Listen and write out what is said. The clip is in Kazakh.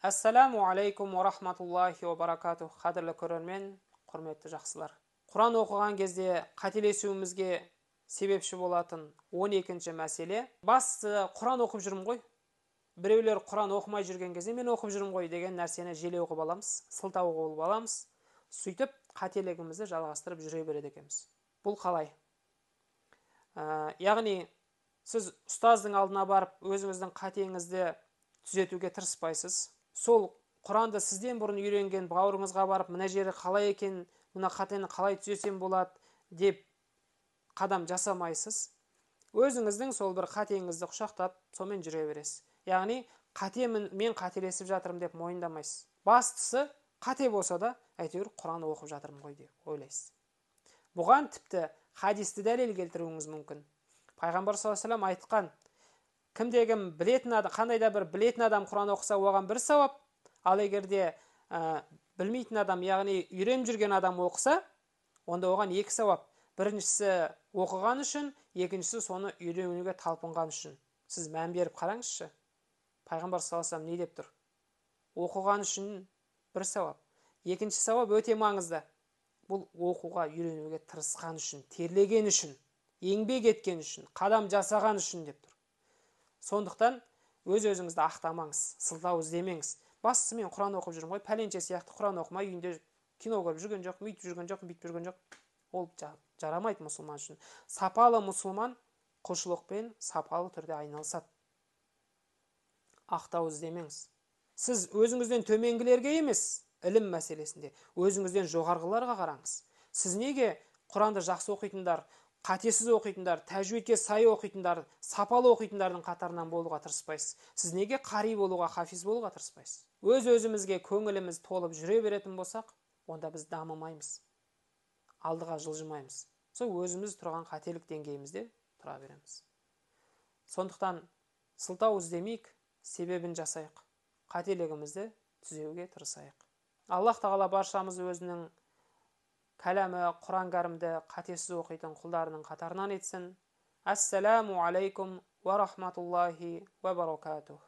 Ассаламу алейкум уа рахматуллахи уа баракатух. Қадірлі көрермен, құрметті жақсылар. Құран оқыған кезде қателесуімізге себепші болатын 12-ші мәселе. Бастысы Құран оқып жүрмін ғой. Біреулер Құран оқымай жүрген кезде мен оқып жүрмін ғой деген нәрсені желеу қылып аламыз, сылтау қылып аламыз. Сөйтіп қателігімізді жалғастырып жүре береді екенбіз. Бұл қалай? Яғни сіз ұстаздың алдына барып өзіңіздің қатеңізді түзетуге тырыспайсыз. Сол Құранды сізден бұрын үйренген бауырыңызға барып, мына жері қалай екен, мына қатені қалай түзесем болады деп қадам жасамайсыз. Өзіңіздің сол бір қатеңізді құшақтап, сонымен жүре бересіз. Яғни қатемін, мен қателесіп жатырмын деп мойындамайсыз. Бастысы қате болса да әйтеуір Құран оқып жатырмын ғой деп ойлайсыз. Бұған тіпті хадисті дәлел келтіруіңіз мүмкін. Пайғамбар саллаллаху алейхи вассалам айтқан, кімде-кім білетін адам, қандай да бір білетін адам Құран оқыса, оған бір сауап, ал егер де білмейтін адам, яғни үйреніп жүрген адам оқыса, онда оған екі сауап. Біріншісі оқыған үшін, екіншісі соны үйренуге талпынған үшін. Сіз мән беріп қараңызшы. Пайғамбар саллаллаху алейхи вассалам не деп тұр? Оқыған үшін бір сауап. Екінші сауап өте маңызды. Бұл оқуға, үйренуге тырысқан үшін, терлеген үшін, еңбек еткен үшін, қадам жасаған үшін деп тұр. Сондықтан өз-өзіңізді ақтамаңыз, сылтау іздемеңіз. Бастысы мен Құран оқып жүрмін ғой, пәленше сияқты Құран оқымай үйінде кино көріп жүрген жоқ, бүйтіп жүрген жоқ, бүйтіп жүрген жоқ. Ол жарамайды мұсылман үшін. Сапалы мұсылман құлшылықпен сапалы түрде айналысады. Ақтау іздемеңіз. Сіз өзіңізден төменгілерге емес, ілім мәселесінде өзіңізден жоғарғыларға қараңыз. Сіз неге Құранды жақсы оқитындар, қатесіз оқитындар, тәжвидке сай оқитындар, сапалы оқитындардың қатарынан болуға тырыспайсыз? Сіз неге қари болуға, хафиз болуға тырыспайсыз? Өз-өзімізге көңіліміз толып жүре беретін болсақ, онда біз дамымаймыз, алдыға жылжымаймыз. Сол өзіміз тұрған қателік деңгейімізде тұра береміз. Сондықтан сылтау іздемейік, себебін жасайық, қателігімізді түзеуге тырысайық. Аллах тағала баршамызды өзінің кәләмі Құран кәрімді қатесіз оқитын құлдарының қатарынан етсін. Ассаламу алейкум уа рахматуллахи уа баракатух.